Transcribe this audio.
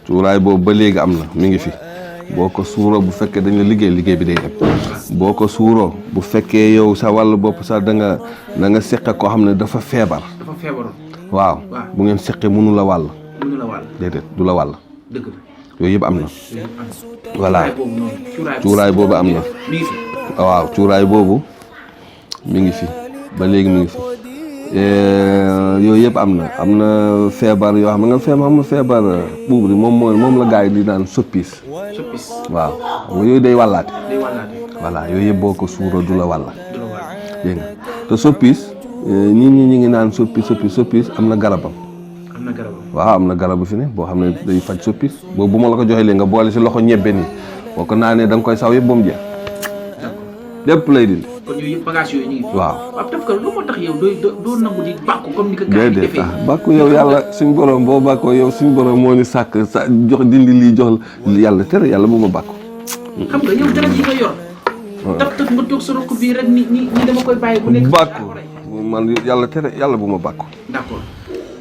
cuuraay boobu ba léegi am na mi ngi fi boo ko suuroo bu fekkee dañ la liggéey bi day dem boo ko suuroo bu fekkee yow sa wàllu bopp sax da nga seqe koo xam ne dafa feebar. waaw bu ngeen seqee mënu la wàll. déedéet du la wàll. dëgg yooyu yëpp am na. voilà cuuraay boobu am na. waaw cuuraay boobu mi ngi fi ba léegi mi ngi fi yooyu yëpp am na feebar yoo xam nga feebar buubu moom la gars yi di naan soppis. waaw xam nga yooyu day wàllaate. voilà yooyu yëpp boo ko suuroo du la wàlla. dégg nga te soppis nit ñi ñu ngi naan soppis am na garabam. waaw am na garabu fi ne boo xam ne day faj soppis boobu bu ma la ko joxee léegi nga boole si loxo ñebbe nii boo ko naanee da nga koy saw yëpp ba mu jeex. lépp lay dindi. kon yooyu yëpp bagage yooyu ñu ngi fi. waaw def ko lu moo tax yow doo nangu di bàkku comme ni ko gars yi defee. bàkku yow yàlla suñ borom boo bàkkoo yow suñ borom moo ni sàkk sa jox dindi lii jox yàlla tere yàlla bu ma bàkku. xam nga yow dara ji nga yor. taf nga toog sa rokk bii rek ni dama koy bàyyi bu nekk. bàkku man yàlla tere yàlla bu ma bàkku. d'accord.